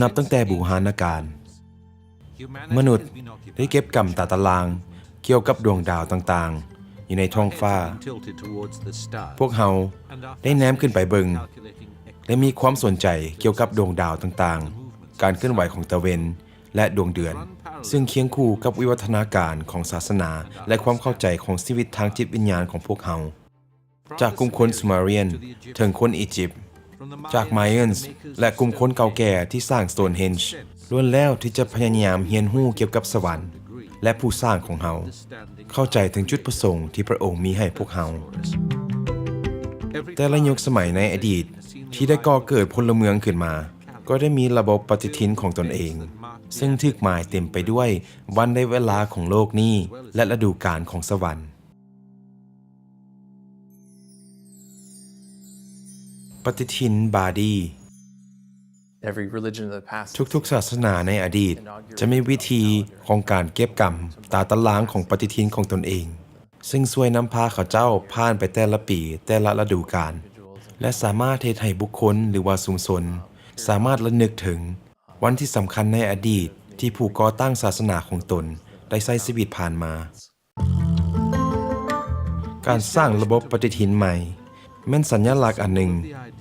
ນັບຕັ້ງແຕ່ບູຮານະການ, ມະນຸດໄດ້ເກັບກຳຕາຕະລາງກ່ຽວກັບດວງດາວຕ່າງໆຢູ່ໃນທ້ອງຟ້າ. ພວກເຮົາໄດ້ແນມຂຶ້ນໄປເບິ່ງ ແລະ ມີຄວາມສົນໃຈກ່ຽວກັບດວງດາວຕ່າງໆ, ການເຄື່ອນໄຫວຂອງຕາເວັນ ແລະ ດວງເດືອນ, ຊຶ່ງຄຽງຄູ່ກັບວິວັດທະນາການຂອງສາສະໜາ ແລະ ຄວາມເຂົ້າໃຈຂອງຊີວິດທາງຈິດວິນຍານຂອງພວກເຮົາ. ຈາກກຸ່ມຄົນຊູເມຣຽນເຖິງຄົນອີຢິບ, ຈາກມາຍອນ ແລະ ກຸ່ມຄົນເກົ່າແກ່ທີ່ສ້າງ Stonehenge ລ້ວນແລ້ວທີ່ຈະພະຍາຍາມຮຽນຮູ້ກ່ຽວກັບສະຫວັນ ແລະ ຜູ້ສ້າງຂອງເຮົາ, ເຂົ້າໃຈເຖິງຈຸດປະສົງທີ່ພະອົງມີໃຫ້ພວກເຮົາ. ແຕ່ລະຍຸກສະໄໝໃນອະດີດທີ່ໄດ້ກໍ່ເກີດພົນລະເມືອງຂຶ້ນມາ ກໍໄດ້ມີລະບົບປະຕິທິນຂອງຕົນເອງ, ເຊິ່ງຖືກໝາຍເຕັມໄປດ້ວຍວັນ ແລະ ເວລາຂອງໂລກນີ້ ແລະ ລະດູການຂອງສະຫວັນ. ປະຕິທິນບາດີ. Every religion of the past ທຸກໆສາສະໜາໃນອະດີດຈະມີວິທີຂອງການເກັບກຳຕາຕະລາງຂອງປະຕິທິນຂອງຕົນເອງ, ເຊິ່ງຊ່ວຍນຳພາເຂົາເຈົ້າຜ່ານໄປແຕ່ລະປີ, ແຕ່ລະລະດູການ ແລະ ສາມາດເຮັດໃຫ້ບຸກຄົນ ຫຼືວ່າຊຸມຊົນສາມາດລະນຶກເຖິງວັນທີ່ສຳຄັນໃນອະດີດທີ່ຜູ້ກໍ່ຕັ້ງສາສະໜາຂອງຕົນໄດ້ໃຊ້ຊີວິດຜ່ານມາ. ການສ້າງລະບົບປະຕິທິນໃໝ່ ແມ່ນສັນຍະລັກອັນໜຶ່ງ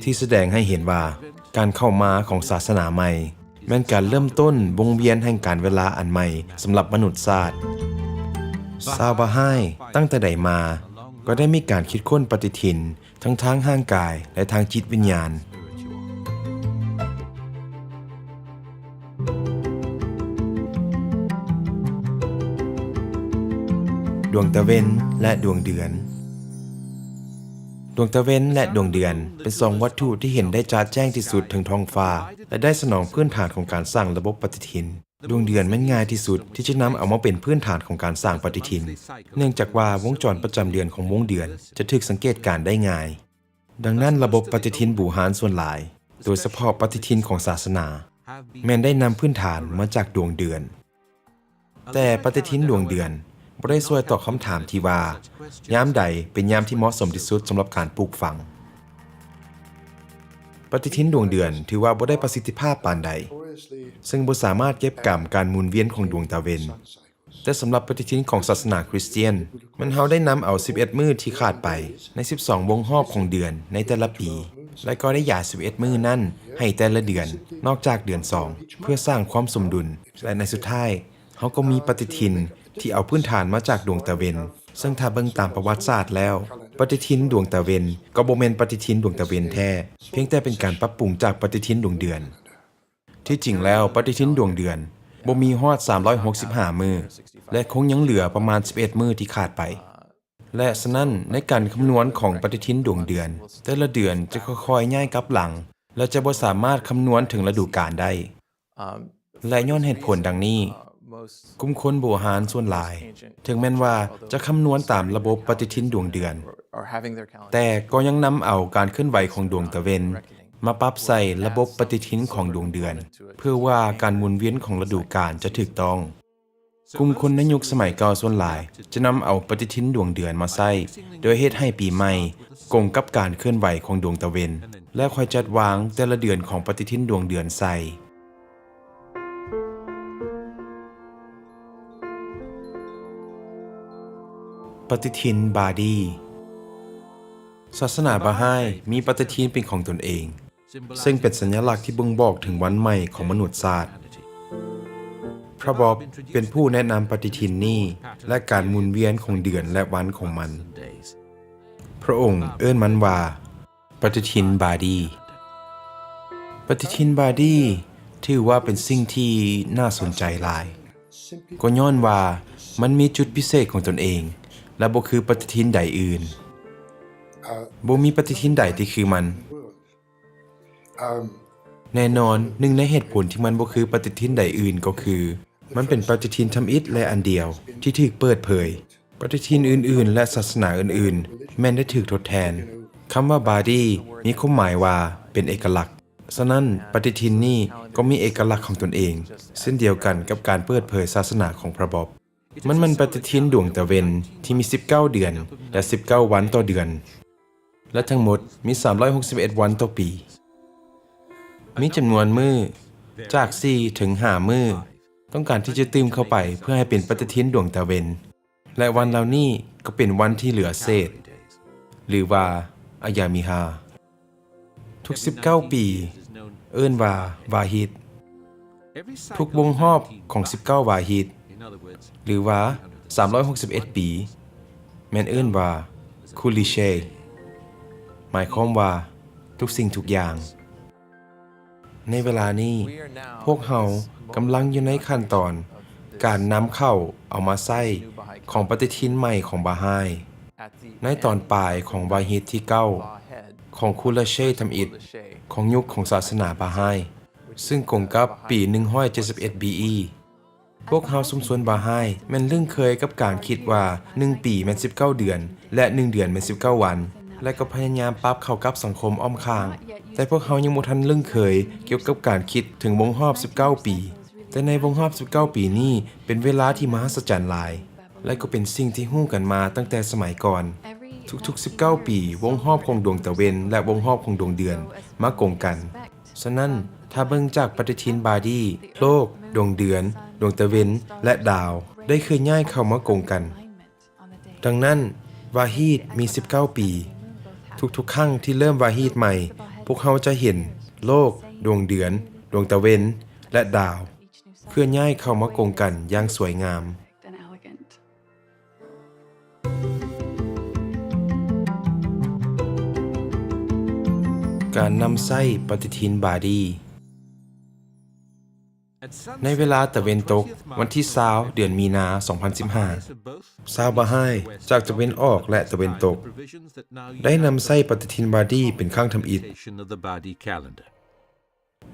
ທີ່ສະແດງໃຫ້ເຫັນວ່າ ການເຂົ້າມາຂອງສາສະໜາໃໝ່ ແມ່ນການເລີ່ມຕົ້ນວົງວຽນແຫ່ງການເວລາອັນໃໝ່ສຳລັບມະນຸດຊາດ. ຊາວບາຮາຍຕັ້ງແຕ່ໃດມາ ກໍໄດ້ມີການຄິດຄົ້ນປະຕິທິນ ທັງທາງຮ່າງກາຍ ແລະ ທາງຈິດວິນຍານ. ດວງຕາເວັນ ແລະ ດວງເດືອນ. ດວງຕາເວັນ ແລະ ດວງເດືອນ ເປັນສອງວັດຖຸທີ່ເຫັນໄດ້ຈະແຈ້ງທີ່ສຸດເທິງທ້ອງຟ້າ ແລະ ໄດ້ສະໜອງພື້ນຖານຂອງການສ້າງລະບົບປະຕິທິນ. ດວງເດືອນແມ່ນງ່າຍທີ່ສຸດທີ່ຈະນຳເອົາມາເປັນພື້ນຖານຂອງການສ້າງປະຕິທິນ, ເນື່ອງຈາກວ່າວົງຈອນປະຈຳເດືອນຂອງວົງເດືອນຈະຖືກສັງເກດການໄດ້ງ່າຍ. ດັ່ງນັ້ນ, ລະບົບປະຕິທິນບູຮານສ່ວນຫຼາຍ, ໂດຍສະເພາະປະຕິທິນຂອງສາສະໜາ, ແມ່ນໄດ້ນຳພື້ນຖານມາຈາກດວງເດືອນ. ແຕ່ປະຕິທິນດວງເດືອນບໍ່ໄດ້ຊ່ວຍຕອບຄຳຖາມທີ່ວ່າ ຍາມໃດເປັນຍາມທີ່ເໝາະສົມທີ່ສຸດສຳລັບການປູກຝັງ. ປະຕິທິນດວງເດືອນຖືວ່າບໍ່ໄດ້ປະສິດທິພາບປານໃດ, ເຊິ່ງບໍ່ສາມາດເກັບກຳການໝູນວຽນຂອງດວງຕາເວັນ. ແຕ່ສຳລັບປະຕິທິນຂອງສາສະໜາຄຣິສຕຽນ, ແມ່ນເຮົາໄດ້ນຳເອົາສິບເອັດມື້ທີ່ຂາດໄປໃນສິບສອງວົງຮອບຂອງເດືອນໃນແຕ່ລະປີ, ແລະ ກໍໄດ້ຢາຍສິບເອັດມື້ນັ້ນໃຫ້ແຕ່ລະເດືອນ, ນອກຈາກເດືອນສອງ, ເພື່ອສ້າງຄວາມສົມດຸນ, ແລະ ໃນສຸດທ້າຍ, ເຮົາກໍມີປະຕິທິນທີ່ເອົາພື້ນຖານມາຈາກດວງຕາເວັນ, ເຊິ່ງຖ້າເບິ່ງຕາມປະຫວັດສາດແລ້ວ, ປະຕິທິນດວງຕາເວັນກໍບໍ່ແມ່ນປະຕິທິນດວງຕາເວັນແທ້, ພຽງແຕ່ເປັນການປັບປຸງຈາກປະຕິທິນດວງເດືອນ. ທີ່ຈິງແລ້ວ, ປະຕິທິນດວງເດືອນບໍ່ມີຮອດສາມຮ້ອຍຫົກສິບຫ້າມື້, ແລະ ຄົງຍັງເຫຼືອປະມານສິບເອັດມື້ທີ່ຂາດໄປ. ແລະ ສະນັ້ນ, ໃນການຄຳນວນຂອງປະຕິທິນດວງເດືອນ, ແຕ່ລະເດືອນຈະຄ່ອຍໆຍ້າຍກັບຫຼັງ ແລະ ຈະບໍ່ສາມາດຄຳນວນເຖິງລະດູການໄດ້. ແລະ ຍ້ອນເຫດຜົນດັ່ງນີ້, ກຸ່ມຄົນບູຮານສ່ວນຫຼາຍ, ເຖິງແມ່ນວ່າຈະຄຳນວນຕາມລະບົບປະຕິທິນດວງເດືອນ, ແຕ່ກໍຍັງນຳເອົາການເຄື່ອນໄຫວຂອງດວງຕາເວັນມາປັບໃສ່ລະບົບປະຕິທິນຂອງດວງເດືອນ, ເພື່ອວ່າການໝູນວຽນຂອງລະດູການຈະຖືກຕ້ອງ. ກຸ່ມຄົນໃນຍຸກສະໄໝເກົ່າສ່ວນຫຼາຍຈະນຳເອົາປະຕິທິນດວງເດືອນມາໃຊ້, ໂດຍເຮັດໃຫ້ປີໃໝ່ກົງກັບການເຄື່ອນໄຫວຂອງດວງຕາເວັນ, ແລ້ວຄ່ອຍຈັດວາງແຕ່ລະເດືອນຂອງປະຕິທິນດວງເດືອນໃສ່. ປະຕິທິນບາດີ. ສາສະໜາບາຮາຍມີປະຕິທິນເປັນຂອງຕົນເອງ, ເຊິ່ງເປັນສັນຍະລັກທີ່ບົ່ງບອກເຖິງວັນໃໝ່ຂອງມະນຸດຊາດ. ພຣະບອບເປັນຜູ້ແນະນຳປະຕິທິນນີ້ ແລະ ການໝູນວຽນຂອງເດືອນ ແລະ ວັນຂອງມັນ. ພຣະອົງເອີ້ນມັນວ່າ ປະຕິທິນບາດີ. ປະຕິທິນບາດີຖືວ່າເປັນສິ່ງທີ່ໜ້າສົນໃຈຫຼາຍ, ກໍຍ້ອນວ່າມັນມີຈຸດພິເສດຂອງຕົນເອງ ແລະ ບໍ່ຄືປະຕິທິນໃດອື່ນ. ບໍ່ມີປະຕິທິນໃດທີ່ຄືມັນ. ແນ່ນອນ, ໜຶ່ງໃນເຫດຜົນທີ່ມັນບໍ່ຄືປະຕິທິນໃດອື່ນກໍຄື ມັນເປັນປະຕິທິນທຳອິດ ແລະ ອັນດຽວທີ່ຖືກເປີດເຜີຍ. ປະຕິທິນອື່ນໆ ແລະ ສາສະໜາອື່ນໆ ແມ່ນໄດ້ຖືກທົດແທນ. ຄຳວ່າບາດີມີຄວາມໝາຍວ່າເປັນເອກະລັກ. ສະນັ້ນ, ປະຕິທິນນີ້ກໍມີເອກະລັກຂອງຕົນເອງ, ເຊັ່ນດຽວກັນກັບການເປີດເຜີຍສາສະໜາຂອງພຣະບອບ. ມັນແມ່ນປະຕິທິນດວງຕາເວັນທີ່ມີສິບເກົ້າເດືອນ ແລະ ສິບເກົ້າວັນຕໍ່ເດືອນ, ແລະ ທັງໝົດມີສາມຮ້ອຍຫົກສິບເອັດວັນຕໍ່ປີ. ມີຈຳນວນມື້ ຈາກສີ່ເຖິງຫ້າມື້ ຕ້ອງການທີ່ຈະຕື່ມເຂົ້າໄປເພື່ອໃຫ້ເປັນປະຕິທິນດວງຕາເວັນ ແລະ ວັນເຫຼົ່ານີ້ກໍເປັນວັນທີ່ເຫຼືອເສດ ຫຼືວ່າອາຍາມິຮາ. ທຸກສິບເກົ້າປີ ເອີ້ນວ່າວາຮິດ. ທຸກວົງຮອບຂອງສິບເກົ້າວາຣິດ ຫຼືວ່າສາມຮ້ອຍຫົກສິບເອັດປີ ແມ່ນເອີ້ນວ່າຄູລິເຊ ໝາຍຄວາມວ່າທຸກສິ່ງທຸກຢ່າງ. ໃນເວລານີ້ ພວກເຮົາກຳລັງຢູ່ໃນຂັ້ນຕອນການນຳເຂົ້າເອົາມາໃຊ້ຂອງປະຕິທິນໃໝ່ຂອງບາຮາຍ ໃນຕອນປາຍຂອງວາຮິດທີເກົ້າ ຂອງຄູລາເຊທຳອິດຂອງຍຸກຂອງສາສະໜາບາຮາຍ ຊຶ່ງກົງກັບປີໜຶ່ງຮ້ອຍເຈັດສິບເອັດ ບີ ອີ. ພວກເຮົາຊຸມຊົນບາຮາຍແມ່ນລຶ້ງເຄີຍກັບການຄິດວ່າໜຶ່ງປີແມ່ນສິບເກົ້າເດືອນ ແລະ ໜຶ່ງເດືອນແມ່ນສິບເກົ້າວັນ ແລະ ກໍພະຍາຍາມປັບເຂົ້າກັບສັງຄົມອ້ອມຂ້າງ, ແຕ່ພວກເຮົາຍັງບໍ່ທັນລຶ້ງເຄີຍກ່ຽວກັບການຄິດເຖິງວົງຮອບສິບເກົ້າປີ. ແຕ່ໃນວົງຮອບສິບເກົ້າປີນີ້ເປັນເວລາທີ່ມະຫັດສະຈັນຫຼາຍ ແລະ ກໍເປັນສິ່ງທີ່ຮູ້ກັນມາຕັ້ງແຕ່ສະໄໝກ່ອນ. ທຸກໆສິບເກົ້າປີ ວົງຮອບຂອງດວງຕາເວັນ ແລະ ວົງຮອບຂອງດວງເດືອນມາກົງກັນ. ສະນັ້ນ, ຖ້າເບິ່ງຈາກປະຕິທິນບາດີ, ໂລກ, ດວງເດືອນ, ດວງຕາເວັນ ແລະ ດາວ ໄດ້ເຄື່ອນຍ້າຍເຂົ້າມາກົງກັນ. ດັ່ງນັ້ນ, ວາຮີດມີສິບເກົ້າປີ. ທຸກໆຄັ້ງທີ່ເລີ່ມວາຮີດໃໝ່, ພວກເຮົາຈະເຫັນໂລກ, ດວງເດືອນ, ດວງຕາເວັນ ແລະ ດາວ ເຄື່ອນຍ້າຍເຂົ້າມາກົງກັນຢ່າງສວຍງາມ. ການນຳໃຊ້ປະຕິທິນບາດີ. ໃນເວລາຕາເວັນຕົກ, ວັນທີຊາວ ເດືອນມີນາ ສອງພັນສິບຫ້າ ຊາວບາຮາຍຈາກຕາເວັນອອກ ແລະ ຕາເວັນຕົກ ໄດ້ນຳໃຊ້ປະຕິທິນບາດີເປັນຄັ້ງທຳອິດ.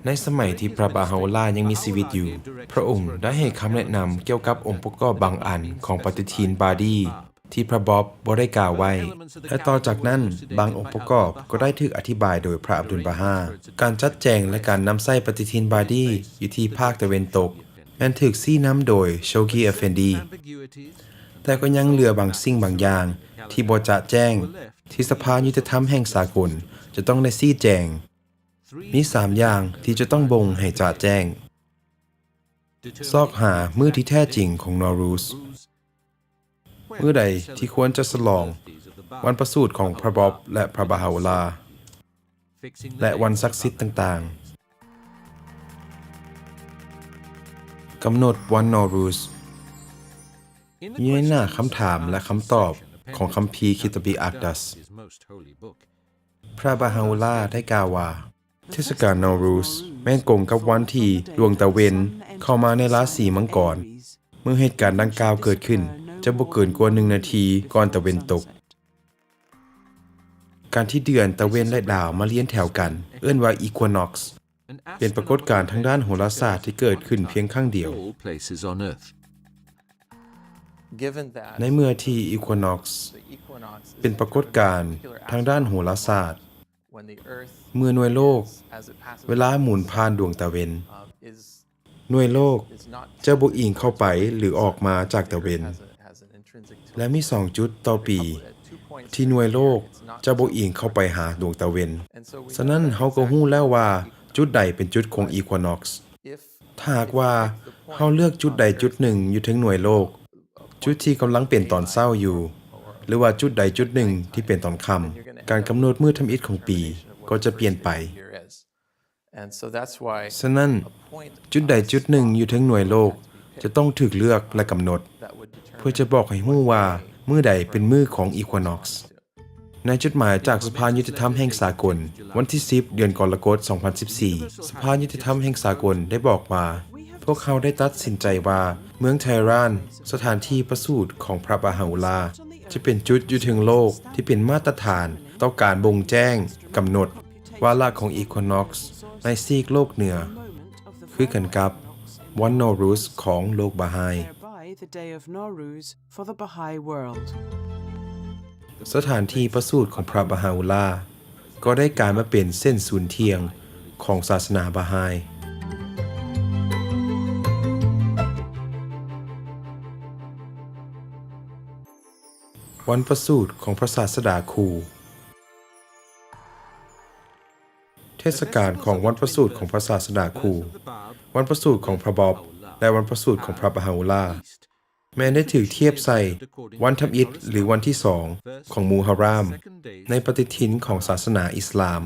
ໃນສະໄໝທີ່ພຣະບາຮາອຸລາຍັງມີຊີວິດຢູ່, ພຣະອົງໄດ້ໃຫ້ຄຳແນະນຳກ່ຽວກັບອົງປະກອບບາງອັນຂອງປະຕິທິນບາດີທີ່ພຣະບອບບໍ່ໄດ້ກ່າວໄວ້ ແລະ ຕໍ່ຈາກນັ້ນບາງອົງປະກອບກໍໄດ້ຖືກອະທິບາຍໂດຍພຣະອັບດຸນບາຮາ. ການຈັດແຈງ ແລະ ການນຳໃຊ້ປະຕິທິນບາດີຢູ່ທີ່ພາກຕາເວັນຕົກແມ່ນຖືກຊີ້ນຳໂດຍໂຊກີເອັຟເຟນດີ, ແຕ່ກໍຍັງເຫຼືອບາງສິ່ງບາງຢ່າງທີ່ບໍ່ຈະແຈ້ງ ທີ່ສະພາຍຸຕິທຳແຫ່ງສາກົນຈະຕ້ອງໄດ້ຊີ້ແຈງ. ມີສາມຢ່າງທີ່ຈະຕ້ອງບົ່ງໃຫ້ຈະແຈ້ງ. ຊອກຫາມື້ທີ່ແທ້ຈິງຂອງນໍຣູຊ. ມື້ໃດທີ່ຄວນຈະສະຫຼອງວັນປະສູດຂອງພຣະບອບ ແລະ ພຣະບາຮາອຸລາ ແລະ ວັນສັກສິດຕ່າງໆ. ກຳນົດວັນນໍຣູຊ. ຢູ່ໃນໜ້າຄຳຖາມ ແລະ ຄຳຕອບຂອງຄຳພີຄິຕາບີອັກດັສ, ພຣະບາຮາອຸລາໄດ້ກ່າວວ່າ ເທດສະການນໍຣູຊແມ່ນກົງກັບວັນທີ່ດວງຕາເວັນເຂົ້າມາໃນລາສີມັງກອນ. ເມື່ອເຫດການດັ່ງກ່າວເກີດຂຶ້ນ ຈະບໍ່ເກີນກວ່າໜຶ່ງນາທີກ່ອນຕາເວັນຕົກ. ການທີ່ເດືອນ, ຕາເວັນ ແລະ ດາວມາລຽນແຖວກັນ ເອີ້ນວ່າອີຄວານອກ ເປັນປາກົດການທາງດ້ານໂຫລາສາດທີ່ເກີດຂຶ້ນພຽງຄັ້ງດຽວ. ໃນເມື່ອທີ່ອີຄວານອກເປັນປາກົດການທາງດ້ານໂຫລາສາດ, ເມື່ອໜ່ວຍໂລກເວລາໝູນຜ່ານດວງຕາເວັນ, ໜ່ວຍໂລກຈະບໍ່ອີງເຂົ້າໄປ ຫຼື ອອກມາຈາກຕາເວັນ ແລະ ມີສອງຈຸດຕໍ່ປີທີ່ໜ່ວຍໂລກຈະບໍ່ອີງເຂົ້າໄປຫາດວງຕາເວັນ. ສະນັ້ນ, ເຮົາກໍຮູ້ແລ້ວວ່າຈຸດໃດເປັນຈຸດຂອງອີຄວານອກ. ຖ້າຫາກວ່າເຮົາເລືອກຈຸດໃດຈຸດໜຶ່ງຢູ່ເທິງໜ່ວຍໂລກ, ຈຸດທີ່ກຳລັງເປັນຕອນເຊົ້າຢູ່ ຫຼືວ່າຈຸດໃດຈຸດໜຶ່ງທີ່ເປັນຕອນຄ່ຳ, ການກຳນົດມື້ທຳອິດຂອງປີກໍຈະປ່ຽນໄປ. ສະນັ້ນ, ຈຸດໃດຈຸດໜຶ່ງຢູ່ເທິງໜ່ວຍໂລກຈະຕ້ອງຖືກເລືອກ ແລະ ກຳນົດ ເພື່ອຈະບອກໃຫ້ຮູ້ວ່າມື້ໃດເປັນມື້ຂອງອີຄວານອກ. ໃນຈົດໝາຍຈາກສະພາຍຸຕິທຳແຫ່ງສາກົນ, ວັນທີສິບ ເດືອນກໍລະກົດ ສອງພັນສິບສີ່, ສະພາຍຸຕິທຳແຫ່ງສາກົນໄດ້ບອກວ່າ, ພວກເຮົາໄດ້ຕັດສິນໃຈວ່າເມືອງໄທຣານ, ສະຖານທີ່ປະສູດຂອງພຣະບາຮາອຸລາ, ຈະເປັນຈຸດຢູ່ເທິງໂລກທີ່ເປັນມາດຕະຖານຕໍ່ການບົ່ງແຈ້ງກຳນົດວາລະຂອງອີຄວານອກໃນຊີກໂລກເໜືອ, ຄືກັນກັບວັນນໍຣູຊຂອງໂລກບາຮາຍ. ສະຖານທີ່ປະສູດຂອງພຣະບາຮາອຸລາ ກໍໄດ້ກາຍມາເປັນເສັ້ນສູນທ່ຽງຂອງສາສະໜາບາຮາຍ. ວັນປະສູດຂອງພຣະສາສະດາຄູ. ເທ ເທດສະການຂອງວັນປະສູດຂອງພະສາສະດາຄູ, ວັນປະສູດຂອງພະບອບ ແລະ ວັນປະສູດຂອງພະບາຮາໂອລາ ແມ່ນໄດ້ຖືກທຽບໃສ່ວັນທຳອິດ ຫຼື ວັນທີສອງຂອງມູຮະຣອມ ໃນປະຕິທິນຂອງສາສະໜາອິດສະລາມ.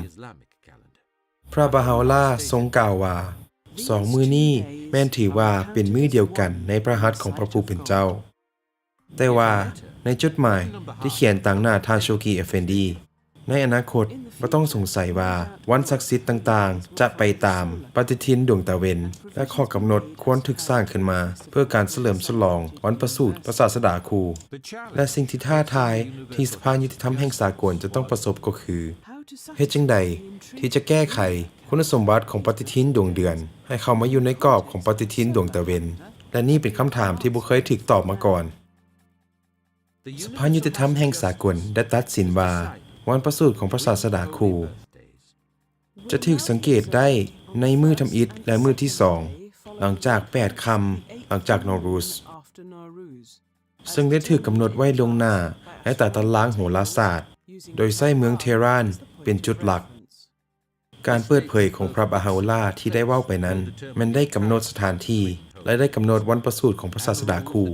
ພະບາຮາໂອລາຊົງກ່າວວ່າ ສອງມື້ນີ້ແມ່ນຖືວ່າເປັນມື້ດຽວກັນໃນພະຫັດຂອງພະຜູ້ເປັນເຈົ້າ. ແຕ່ວ່າໃນຈົດໝາຍທີ່ຂຽນຕາງໜ້າທ່ານໂຊກີເອເຟນດີ, ໃນອະນາຄົດບໍ່ຕ້ອງສົງໄສວ່າວັນສັກສິດຕ່າງໆຈະໄປຕາມປະຕິທິນດວງຕາເວັນ ແລະ ຂໍ້ກຳນົດຄວນຖືກສ້າງຂຶ້ນມາເພື່ອການສະເຫຼີມສະຫຼອງວັນປະສູດພະສາສະດາຄູ. ແລະ ສິ່ງທີ່ທ້າທາຍທີ່ສະພາຍຸຕິທຳແຫ່ງສາກົນຈະຕ້ອງປະສົບກໍຄື ເຮັດຈັ່ງໃດທີ່ຈະແກ້ໄຂຄຸນສົມບັດຂອງປະຕິທິນດວງເດືອນໃຫ້ເຂົ້າມາຢູ່ໃນກອບຂອງປະຕິທິນດວງຕາເວັນ ແລະ ນີ້ເປັນຄຳຖາມທີ່ບໍ່ເຄີຍຖືກຕອບມາກ່ອນ. ສະພາຍຸຕິທຳແຫ່ງສາກົນໄດ້ຕັດສິນວ່າ ວັນປະສູດຂອງພະສາສະດາຄູຈະຖືກສັງເກດໄດ້ໃນມື້ທຳອິດ ແລະ ມື້ທີສອງ ຫຼັງຈາກແປດຄ່ຳ ຫຼັງຈາກນໍຣູຊ ເຊິ່ງໄດ້ຖືກກຳນົດໄວ້ລ່ວງໜ້າໃນຕາຕະລາງໂຫລາສາດ ໂດຍໃຊ້ເມືອງເທຮານເປັນຈຸດຫຼັກ. ການເປີດເຜີຍຂອງພະບາຮາໂອລາທີ່ໄດ້ເວົ້າໄປນັ້ນ ແມ່ນໄດ້ກຳນົດສະຖານທີ່ ແລະ ໄດ້ກຳນົດວັນປະສູດຂອງພະສາສະດາຄູ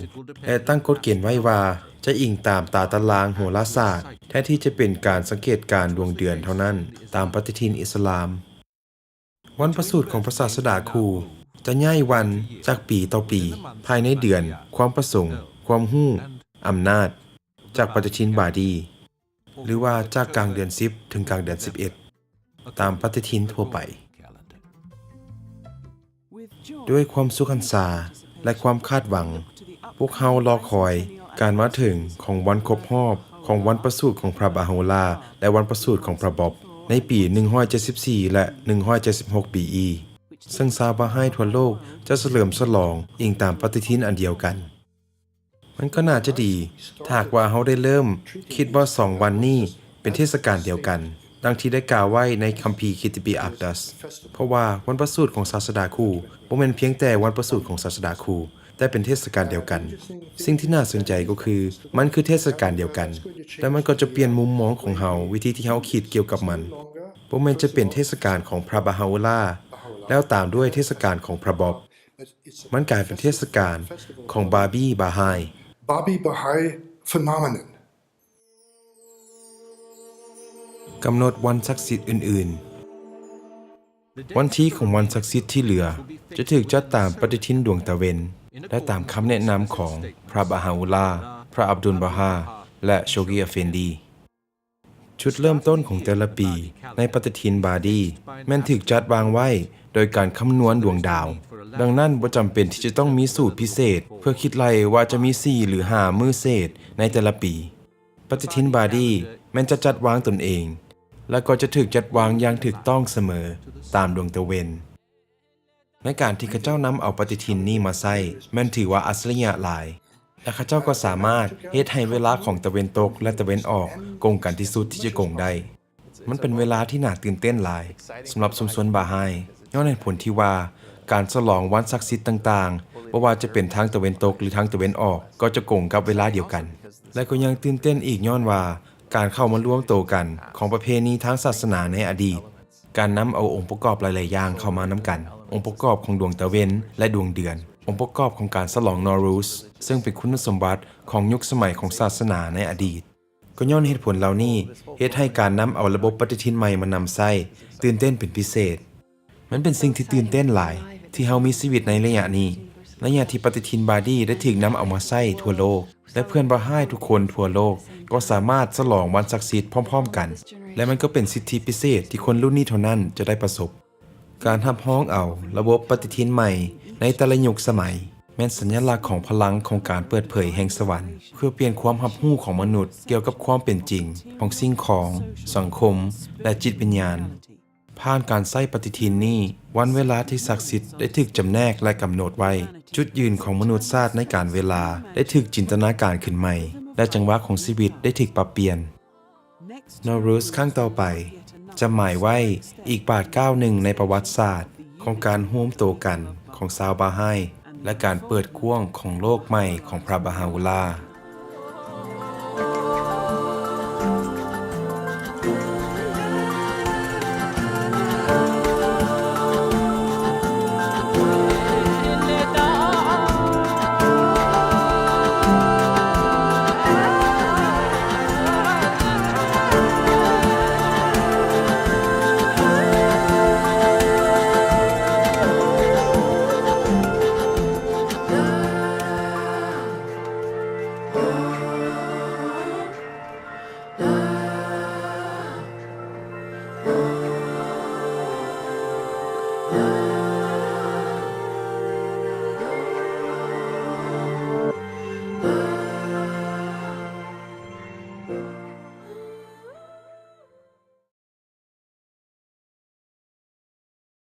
ແລະ ຕັ້ງກົດເກນໄວ້ວ່າຈະອີງຕາມຕາຕະລາງໂຫລາສາດ ແທນທີ່ຈະເປັນການສັງເກດການດວງເດືອນເທົ່ານັ້ນ ຕາມປະຕິທິນອິດສະລາມ. ວັນປະສູດຂອງພະສາສະດາຄູຈະຍ້າຍວັນຈາກປີຕໍ່ປີ ພາຍໃນເດືອນ, ຄວາມປະສົງ, ຄວາມຮູ້, ອຳນາດ ຈາກປະຕິທິນບາດີ ຫຼືວ່າຈາກກາງເດືອນສິບເຖິງກາງເດືອນສິບເອັດ ຕາມປະຕິທິນທົ່ວໄປ. ດ້ວຍຄວາມສຸກຫັນສາ ແລະ ຄວາມຄາດຫວັງ, ພວກເຮົາລໍຄອຍການມາເຖິງຂອງວັນຄົບຮອບຂອງວັນປະສູດຂອງພະບາໂຮລາ ແລະ ວັນປະສູດຂອງພະບອບ ໃນປີໜຶ່ງຮ້ອຍເຈັດສິບສີ່ ແລະ ໜຶ່ງຮ້ອຍເຈັດສິບຫົກ ບີອີ ເຊິ່ງຊາວບາຮາຍທົ່ວໂລກຈະສະເຫຼີມສະຫຼອງອີງຕາມປະຕິທິນອັນດຽວກັນ. ມັນກໍໜ້າຈະດີ ຖ້າຫາກວ່າເຮົາໄດ້ເລີ່ມຄິດວ່າສອງວັນນີ້ເປັນເທດສະການດຽວກັນ, ດັ່ງທີ່ໄດ້ກ່າວໄວ້ໃນຄຳພີຄິດຕິປີອາກດັສ, ເພາະວ່າວັນປະສູດຂອງສາສະດາຄູບໍ່ແມ່ນພຽງແຕ່ວັນປະສູດຂອງສາສະດາຄູ, ແຕ່ເປັນເທດສະການດຽວກັນ. ສິ່ງທີ່ໜ້າສົນໃຈກໍຄື ມັນຄືເທດສະການດຽວກັນ, ແລະ ມັນກໍຈະປ່ຽນມຸມມອງຂອງເຮົາ, ວິທີທີ່ເຮົາຄິດກ່ຽວກັບມັນ. ບໍ່ແມ່ນຈະເປັນເທດສະການຂອງພະບາຮາໂອລາ ແລ້ວຕາມດ້ວຍເທດສະການຂອງພະບອບ. ມັນກາຍເປັນເທດສະການຂອງບາບີບາຮາຍ. Babi Baha'i phenomenon. ກຳນົດວັນສັກສິດອື່ນໆ. ວັນທີຂອງວັນສັກສິດທີ່ເຫຼືອຈະຖືກຈັດຕາມປະຕິທິນດວງຕາເວັນ ແລະ ຕາມຄຳແນະນຳຂອງພະບາຮາໂອລາ, ພະອັບດຸນບາຮາ ແລະ ໂຊກີອາເຟນດີ. ຈຸດເລີ່ມຕົ້ນຂອງແຕ່ລະປີໃນປະຕິທິນບາດີແມ່ນຖືກຈັດວາງໄວ້ໂດຍການຄຳນວນດວງດາວ. ດັ່ງນັ້ນ ບໍ່ຈຳເປັນທີ່ຈະຕ້ອງມີສູດພິເສດເພື່ອຄິດໄລ່ວ່າຈະມີສີ່ ຫຼື ຫ້າມື້ເສດໃນແຕ່ລະປີ. ປະຕິທິນບາດີແມ່ນຈະຈັດວາງຕົນເອງ ແລະ ກໍຈະຖືກຈັດວາງຢ່າງຖືກຕ້ອງສະເໝີຕາມດວງຕາເວັນ. ໃນການທີ່ເຂົາເຈົ້ານຳເອົາປະຕິທິນນີ້ມາໃຊ້ ແມ່ນຖືວ່າອັດສະລິຍະຫຼາຍ, ແລະ ເຂົາເຈົ້າກໍສາມາດເຮັດໃຫ້ເວລາຂອງຕາເວັນຕົກ ແລະ ຕາເວັນອອກກົງກັນທີ່ສຸດທີ່ຈະກົງໄດ້. ມັນເປັນເວລາທີ່ໜ້າຕື່ນເຕັ້ນຫຼາຍສຳລັບຊຸມຊົນບາຮາຍ, ຍ້ອນເຫດຜົນທີ່ວ່າການສະຫຼອງວັນສັກສິດຕ່າງໆ, ບໍ່ວ່າຈະເປັນທາງຕາເວັນຕົກ ຫຼື ທາງຕາເວັນອອກ, ກໍຈະກົງກັບເວລາດຽວກັນ. ແລະ ກໍຍັງຕື່ນເຕັ້ນອີກຍ້ອນວ່າ ການເຂົ້າມາລວມໂຕກັນຂອງປະເພນີທາງສາສະໜາໃນອະດີດ, ການນຳເອົາອົງປະກອບຫຼາຍໆຢ່າງເຂົ້າມານຳກັນ, ອົງປະກອບຂອງດວງຕາເວັນ ແລະ ດວງເດືອນ, ອົງປະກອບຂອງການສະຫຼອງນໍຣູຊ, ເຊິ່ງເປັນຄຸນສົມບັດຂອງຍຸກສະໄໝຂອງສາສະໜາໃນອະດີດ. ກໍຍ້ອນເຫດຜົນເຫຼົ່ານີ້ ເຮັດໃຫ້ການນຳເອົາລະບົບປະຕິທິນໃໝ່ມານຳໃຊ້ຕື່ນເຕັ້ນເປັນພິເສດ. ມັນເປັນສິ່ງທີ່ຕື່ນເຕັ້ນຫຼາຍທີ່ເຮົາມີຊີວິດໃນໄລຍະນີ້, ໄລຍະທີ່ປະຕິທິນບາດີໄດ້ຖືກນຳເອົາມາໃຊ້ທົ່ວໂລກ ແລະ ເພື່ອນບາຮາຍທຸກຄົນທົ່ວໂລກກໍສາມາດສະຫຼອງວັນສັກສິດພ້ອມໆກັນ, ແລະ ມັນກໍເປັນສິດທິພິເສດທີ່ຄົນລຸ້ນນີ້ເທົ່ານັ້ນຈະໄດ້ປະສົບ. ການຮັບຮອງເອົາລະບົບປະຕິທິນໃໝ່ໃນແຕ່ລະຍຸກສະໄໝ ແມ່ນສັນຍະລັກຂອງພະລັງຂອງການເປີດເຜີຍແຫ່ງສະຫວັນ ເພື່ອປ່ຽນຄວາມຮັບຮູ້ຂອງມະນຸດກ່ຽວກັບຄວາມເປັນຈິງຂອງສິ່ງຂອງ, ສັງຄົມ ແລະ ຈິດວິນຍານ. ຜ່ານການໃຊ້ປະຕິທິນນີ້, ວັນເວລາທີ່ສັກສິດໄດ້ຖືກຈຳແນກ ແລະ ກຳນົດໄວ້, ຈຸດຢືນຂອງມະນຸດຊາດໃນການເວລາໄດ້ຖືກຈິນຕະນາການຂຶ້ນໃໝ່ ແລະ ຈັງຫວະຂອງຊີວິດໄດ້ຖືກປັບປ່ຽນ. ນໍຣູຊຄັ້ງຕໍ່ໄປຈະໝາຍໄວ້ອີກບາດກ້າວໜຶ່ງໃນປະຫວັດສາດຂອງການໂຮມໂຕກັນຂອງຊາວບາຮາຍ ແລະ ການເປີດກວ້າງຂອງໂລກໃໝ່ຂອງພະບາຮາໂອລາ.